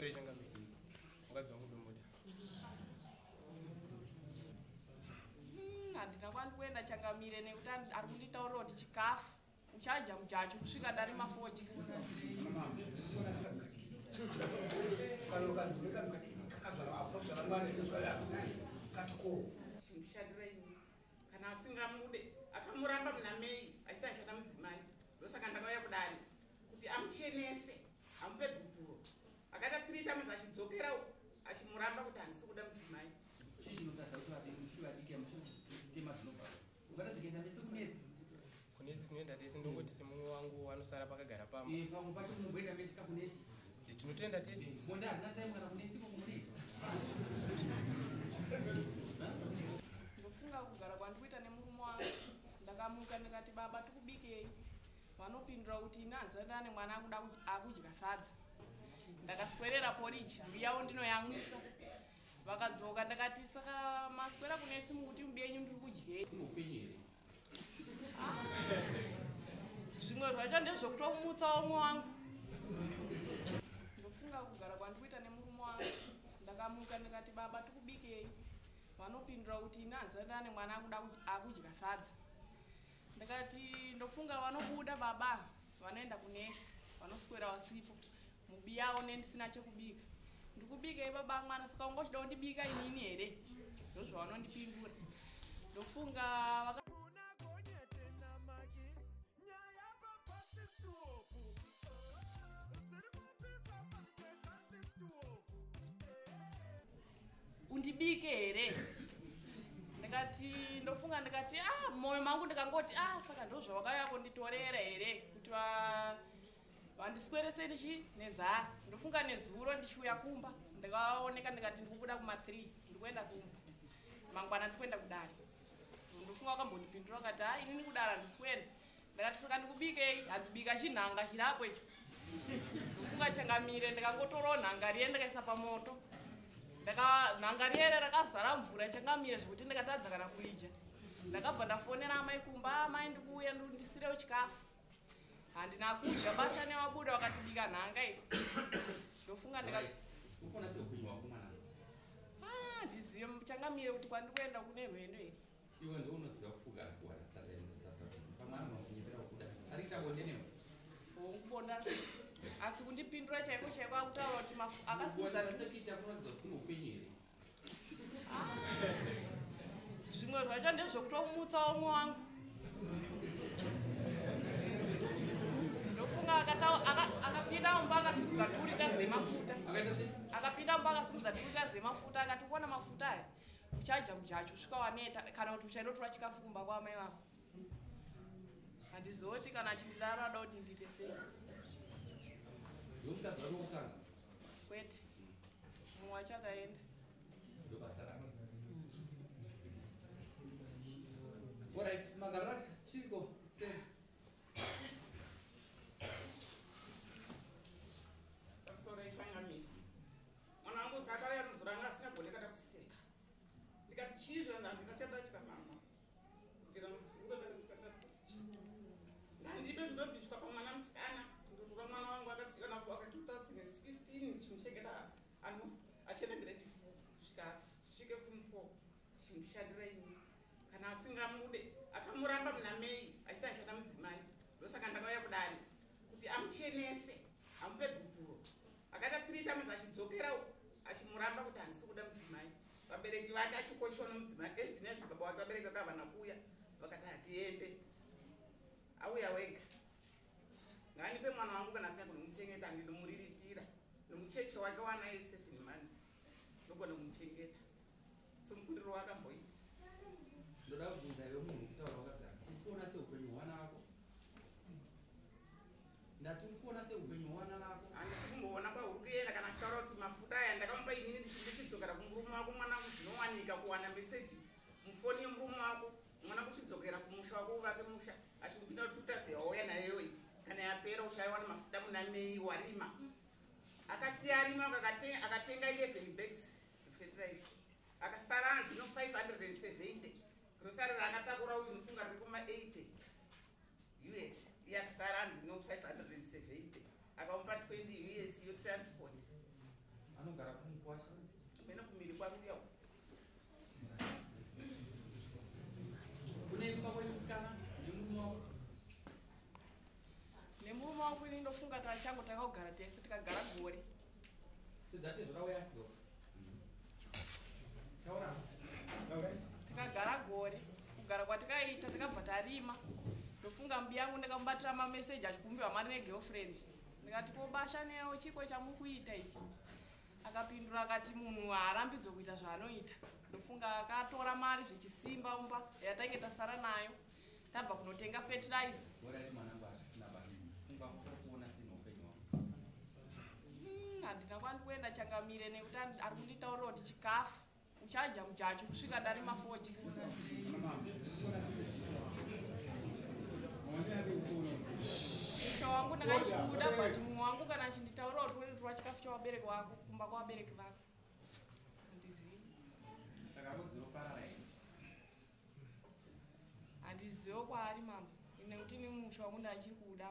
Pamusoro changamire. Mukadzi wangu ndomuda. Handina kwandikuenda changamire nekuti ari kunditaurira kuti chikafu uchadya mujacho kusvika ndarima fodya. Chimushandira ini kana asingamude akamuramba muna Mei achiti achada mudzimai, ndosaka ndakauya kudare kuti amuchenese amupe gupuro. Akaita 3 times achidzokera uko achimuramba kuti handisi kuda mudzimai. Chii chinotasa kuti vabereki muchiri vadiki amuchitema zvinobva? Ungatadza kuenda mese kunesi? Kunesi tinoenda tese, ndongoti semumwe wangu anosara pakagara pamba. Pamwe pacho munomboenda mese kakunesi? Tinotoenda tese. Bonde harina time kana kunesi iko munei? Ndofunga kugara kwandikuita nemurume wangu, ndakamuka ndikati baba tikubikei. Vanopindura kuti ini handisati ndane mwana akuda akudya sadza. Ndakaswerera porridge, mbiyawo ndinoyamwisa. Vakadzoka ndakati saka maswera kunesi mukuti mubenyu ndiri kudyei. Unopenyu here? Zvimwe zvacho ndezvekutomutsa umwe wangu. Ndofunga kugara kwandikuita nemurume wangu, ndakamuka ndikati baba tikubikei. Vanopindura kuti ini handisati ndane mwana akuda akudya sadza. Ndakati ndofunga vanobuda baba vanoenda kunesi, vanoswera vasipo. Mubiyawo nendisina chekubika. Ndikubikei baba mwana, saka unga uchida kundibika inini here? Ndozvavanondipindura. Ndofunga vaka undibike here? Ndikati ndofunga ndikati moyo mangu ndikangoti saka ndozvavakauya kunditorera here kuti vandiswerese ndichi nenzara. Ndofunga nezuro ndichiuya kumba ndikaoneka ndikati ndikubuda kuma 3 ndikuenda kumba. Mangwana ndikuenda kudare. Ndofunga vakambondipindura vakati inini kudare handiswere. Ndakati saka ndikubikei? Hanzibika chinhanga chirapo icho. Ndofunga changamire ndikangotorawo nhanga riye ndikaisa pamoto. Nhanga riye rakazara mvura changamire zvekuti ndikatadza kana kuidya. Ndakabva ndafonera amai kumba, amai ndikuuya ndisirewo chikafu. Handina kudya basha newabuda wakatibika nhanga iyi. Ndofunga ndika Ukona sei upenyu hwako mwana? Ndizive changamire kuti kwandikuenda kune rwendo here. Iwe ndiwe unoziva kufuga kuwana sadza. Pamwe anokunyepera kuda. Ari kuita bonde newe? Kubonda. Asi kundipindura chaiko chaiko akutaura kuti akasimudza Kubonda kuita kuratidza kuti kune upenyu here? Zvimwe zvacho ndezvekutomutsa umwe wangu. Ndofunga akapinda mumba akasimudza 2 liters emafuta. Akaita sei? Akapinda mumba akasimudza 2 liters emafuta akati kuona mafuta aya uchadya mujacho kusvika waneta kana kuti uchandotora chikafu kumba kwaamai vako. Handizoti kana achindidaro ada kuti ndiite sei. Ndiwe mukadzi wake wekutanga? Kwete. Mumwe wacho akaenda. Ndobasa rake. Alright, magarira chiriko sei? Pamusoro ichangamire. Mwana wangu paakauya ruzura anga asingagoni kana kuseka. Ndikati chii zvanzi handina chandatya mama. Kubvira muzuro ndakasvika ndakati chii. Ndandipe zvinobviswa pamwana musikana. Ndorura mwana wangu akasiya nako aka 2016 ndichimuchengeta achienda grade 4 kusvika asvike form 4 ndichimushandira ini. Kana asingamude akamuramba muna Mei achiti achada mudzimai. Ndosaka ndakauya kudare kuti amuchenese amupe gupuro. Akaita 3 times achidzokera uko achimuramba kuti handisi kuda mudzimai. Vabereki vake achikoshiwa nomudzimai ezvinezvi baba vake vabereki vake havana kuuya vakati hatiende. Auya wega. Ngaanipe mwana wangu kana asingagoni kumuchengeta ndinomuriritira. Nomucheche wake wanaye 7 months. Ndogona kumuchengeta. Somukuriro wakamboita. Ndoda kubvunza iwe munhu kutaura wakagara. Uri kuona seupenyu hwana wako? Ndati uri kuona seupenyu hwana wako? Handisi kumboona kwauri kuenda kana achitaura kuti mafuta aya ndakamupa inini ndichidzokera kumurume wako mwana wangu zvinowanika kuwana meseji mufoni yemurume wako mwana kuchidzokera kumusha wako uvake musha achikupinda kuti utaziya wauya nayo iyi kana yapera uchaiwana mafuta muna Mei warima. Akasiya arima akatenga 11 bags fertilizer. Akasara hanzi no 570. Grocery raakatakura uyu unofunga riri kuma 80 US. Iye akasara hanzi no 570. Akamupa 20 US yo transport. Anogara kumukwasha. Mena kumiri kwake yako. Kune kumba kwenyu musikana nemurume wako? Nemurume wangu ini ndofunga tachangu takagara tese tikagara gore. Tikagara gore. Kugara kwatikaita takabva tarima. Ndofunga mbi yangu ndakamubatira mameseji achikumbiwa mari negirlfriend. Ndikati ko basha newo chiko chamukuita ichi. Akapindura akati munhu haarambidzwe kuita zvaanoita. Ndofunga akatora mari zvechisimba umba yatange tasara nayo. Tabva kunotenga fertilizer. Handina kwandikuenda changamire nekuti ari kunditaurira kuti chikafu uchadya mujacho kusvika ndarima fodya. Musha wangu ndakaibuda but mumwe wangu kana achinditaurira kuti unotora chikafu chavabereki vako kumba kwavabereki vako. Handizivi. Handizivi kwaari mama nekuti ini musha wangu ndachiri kuuda.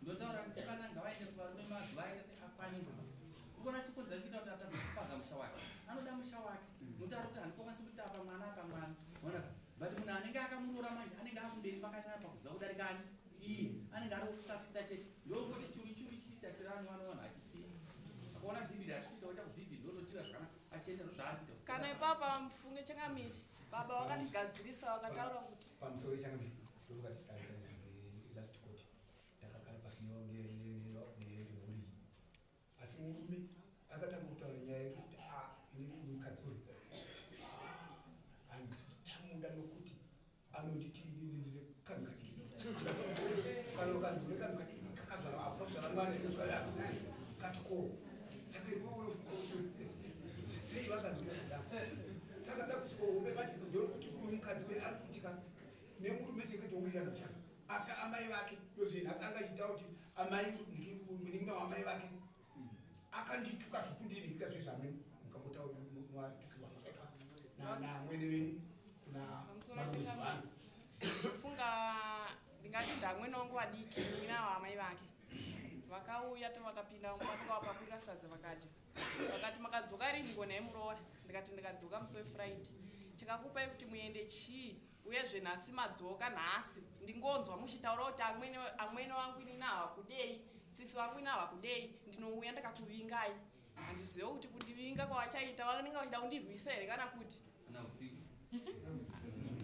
Ndotaura ndichivana ngavaende kuvarume mazuva aite seakwaniswa. Uona chikonzero chikuita kuti atadze kupaza musha wake. Anoda musha wake. Nokuti ari kuti handikwanisi kuti apa mwana apa mwana. Ona but munhu anenge akamuroora manje anenge akumberi pakanyanya pakuziva kudarika ani. Iye anenge ari kusafisa chete. Ndokuti churi churi chiita chirani vano vanhu achisiya. Akaona DVD achikuita oita kuDVD ndototiva zvakanaka achienda ndozvaari kuita. Kana ipapa mufunge changamire. Baba vakandigadzirisa vakataura kuti pamusoro changamire ndokuti last court ndakagara pasi nemhuri asi murume akatanga kutaura nyaya yekuti inini mukadzi uyu handichamuda nokuti anonditi inini ndine kanhu kadiki kana ukanzi une kanhu kadiki kakazvara akazvara mwana kati ko saka iwe sei vakandira kudaro saka dambudziko hombe manje nderekuti uyu mukadzi uyu ari kuitika nemurume tinenge towirirana kuchana asi amai vake yozveni asi anga achitaura kuti amai munin'ina waamai vake akandituka zvekundinhika zvezvamene mukambotaura matukirwa makaitwa naamwene venyu kuna maruzi vanhu. Funga ndingati ndamwene wangu vadiki munin'ina waamai vake vakauya vakapinda vakavapakurira sadza vakadya vakati makadzoka rini ngona yemuroora. Ndikati ndikadzoka musi weFriday. Chakakupai kuti muende chii uyezve nhasi madzoka nhasi ndingonzwa muchitaura kuti amwene wangu inini havakudei sisi vangu ini havakudei ndinouya ndakakuvingai. Handizive kuti kundivinga kwavachaita vanenge vachida kundirwisa here kana kuti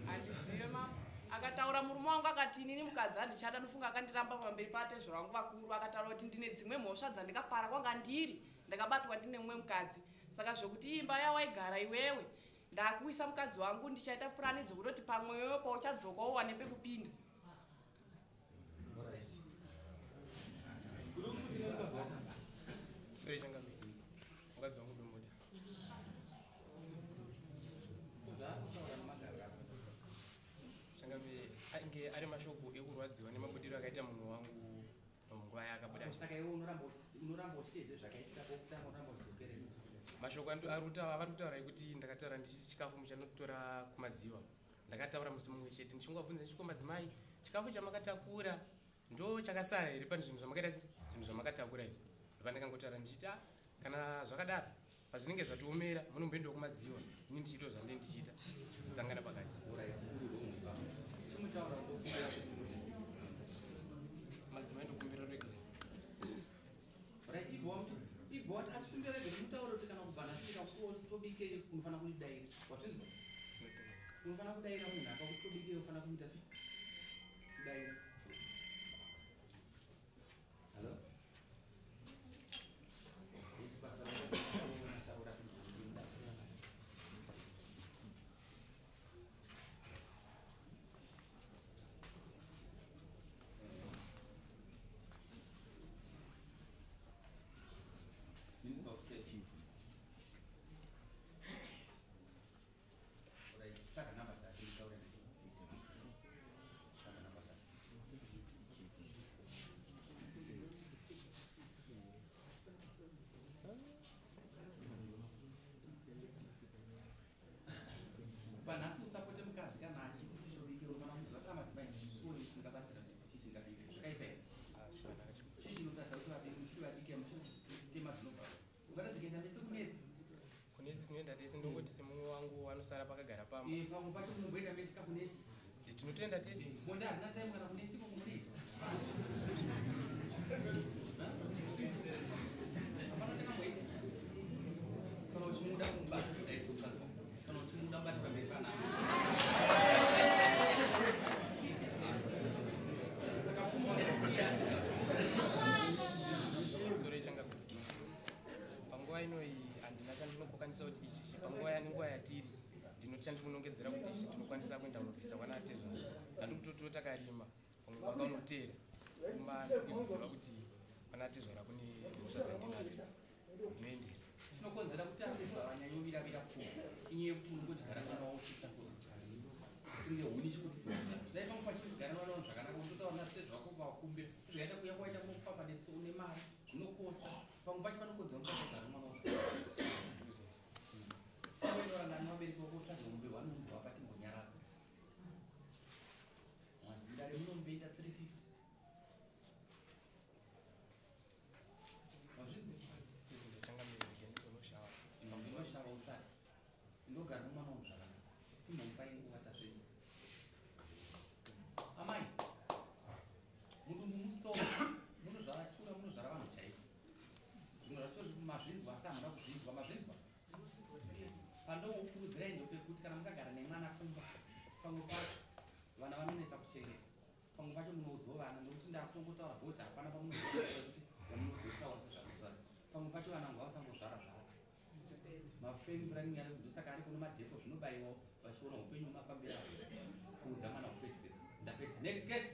handizive mama. Akataura murume wangu akati inini mukadzi handichada ndofunga akandiramba pamberi patezvaro vangu vakuru. Akataura kuti ndine dzimwe mhosva dzandikapara kwanga ndiri ndakabatwa ndine mumwe mukadzi. Saka zvokuti imba yawaigara iwewe ndakuisa mukadzi wangu ndichaita purani dzekutoti pamwe iwewe pauchadzoka uwane pekupinda. Sorry changamire. Mukadzi wangu ndomuda. Changamire ainge ari mashoko ekurwadziwa nemabudiro akaita munhu wangu munguva yaakabuda. Saka iwe unoramba uchiteedza zvakaitika pokutanga unoramba uchidzokerera. Mashoko avari kutaura ekuti ndakataura ndichiti chikafu muchanotora kumadziwa. Ndakataura musi mumwe chete ndichingobvunza ndichiti madzimai chikafu chamakatakura ndo chakasara here pane zvinhu zvamakaita zvinhu zvamakatakura izvi. Ndopandakangotaura ndichiti kana zvakadaro pazvinenge zvatiomera munomboendawo kumadziwa ini ndichiitawo zvandinenge ndichiita tichisangana pakati. Madzimai ndokumbira ruregerero. Ibva achikumbira ruregerero mutaure kuti kana kubva nhasi ndikakutobikei unofanira kundidaira. Wazvinzwa? Unofanira kudaira munhu akakutobikei unofanira kumuita sei? Kudaira. Hello? ndingabika zvakaipa here? Zvakanaka chose. Chii chinotadza kuti vabereki muchiri vadiki muchitema zvinobva ukatadza kuenda mese kunesi? Kunesi tinoenda tese, ndongoti semumwe wangu anosara pakagara pamba. Pamwe pacho munomboenda mese kakunesi? Tinotoenda tese. Bonde harina time kana kunesi ikoko munei? Hapana chakamboita. Kana uchimuda kumubata kudai somukadzi wako, kana uchimuda mubate pamberi panapa. Saka pfungwa iya. Musoro ichangamire, panguva inoyi handina chandinokwanisa kuti ichi panguva yanenguva yatiri ndinoti chandikunongedzera kuti ichi ndinokwanisa kuenda kunobvisa kwana atezvara. Ndandikutotiwo takarima pamwe mwaka unoteera kuma ndikuziva kuti kwana atezvara kune mhosva dzandinadzo ndinoendesa. Chinokonzera kuti atezvara vanyanyoviravira pfungwa inyaya yekuti unongodyara mwana wauchisa so singe huni chikutidzoka. Dai pamwe pacho uchigara mwana wavo zvakanaka, unototaura natezvara vako ukavakumbira zvikaita kuya kwaita kunokufamba netso une mari zvinokosta. Pamwe pacho panokonzera mukatogara mwana wavo zvakanaka. Unoendorangana vabereki vako utsvage mombe hwani munhu wakatimbonyaradza mudare munomboita 350 wazvinzwa? Izvo changamire, rege ndigonoshawa. Unoshava utsvake indogara nomwana wangu zvakanaka, timbomupai nguva tasvedza. Amai, mudumbu musitoro munozvara chura, munozvara vanhu chaizvo. Zvimwe zvacho mazvinzwa asi hamuna kuzvinzwa. Mazvinzwa? Pandokukurudzirai ndopekuti kana mukagara nemwana kumba, pamwe pacho vana vanonetsa kuchengeta. Pamwe pacho munoudzawo vana nokuti ndakutongotaura bhozi hapana pamunozotaura kuti vamunozotaura sezvamunotaura. Pamwe pacho vana ngavasangozvara zvara. Mafamily planning ari ndosaka ari kuno madhefo zvinobayiwawo vachiona upenyu mafambiro avo kuudza mwana kupedzisira. Ndapedza. Next case.